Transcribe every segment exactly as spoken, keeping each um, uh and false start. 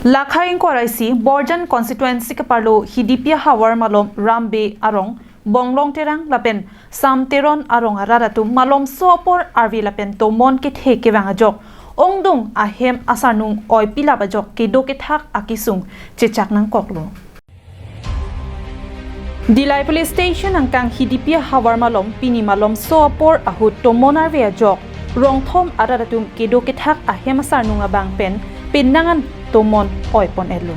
Lakhai ingkoi ra isi Borjan constituency keparlo Hidipi havar malom Rambek arong, Bonglong Terang lapen Sam Teron arong arat atum malomso apor arve lapen tomon kethe kevang ajok ongdung ahem asarnung oi pilap ajok kedo kethak akesung chechak nangkoklo. Dillai Police Station angkang Hidipi havar malom pini malomso apor ahut tomon arve ajok rongthom arat atum kedo kethak ahem asarnung abang pen penang an tomon oi pon-etlo.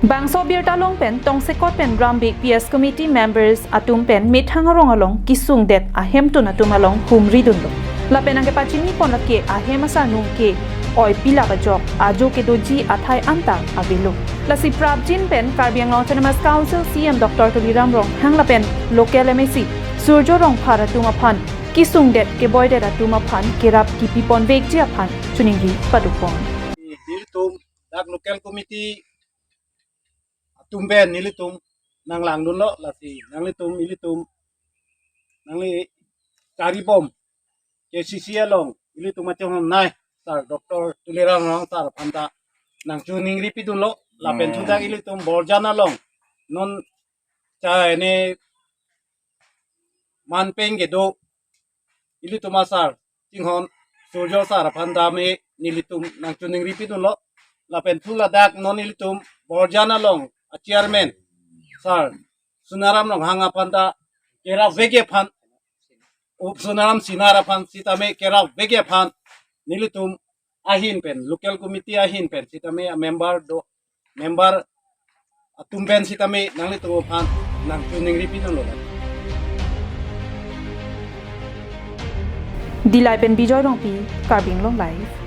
Bangso birta along pen tongsekot pen Rambek P S committee members atum pen methang arong along kesungdet ahemtun atum along humri dunlo. Lapen nangkepachini pon lake ahem asarnung ke oi pilap ajok ajo kedoji athai anta avelo. Lasi prapjin pen Karbi Anglong Autonomous Council C E M Doctor Tuliram Ronghang lapen local M A C Surjo Rongphar atum aphan kesungdet keboidet atum aphan kerap kipi ponvekji aphan choningri padopon. Nelitum dak local committee atum pen nelitum nanglangdunlo, lasi nanglitum ilitum nangli karibom K C C along ilitum achonghong nai sir Doctor Tuliram Ronghang sir aphanta nangchoningri pidunlo, lapen Hmm. sudak ilitum Borjan along non chai ne manpeng kedo ilitum asar chinghon Surjo sir aphanta me nelitum nangchoningri pidunlo, lapen thu ladak non ilitum Borjan along a chairman sir Sonaram Ronghang aphanta kerap vekji aphan, up Sonaram Sinar aphan sitame kerap vekji aphan nelitum ahin pen, local committee ahin pen sitame a member do, member atum pen sitame nanglitum aphan nangchoningri pidunlo. Dillai pen Bijoy Rongpi, Karbi Anglong Live.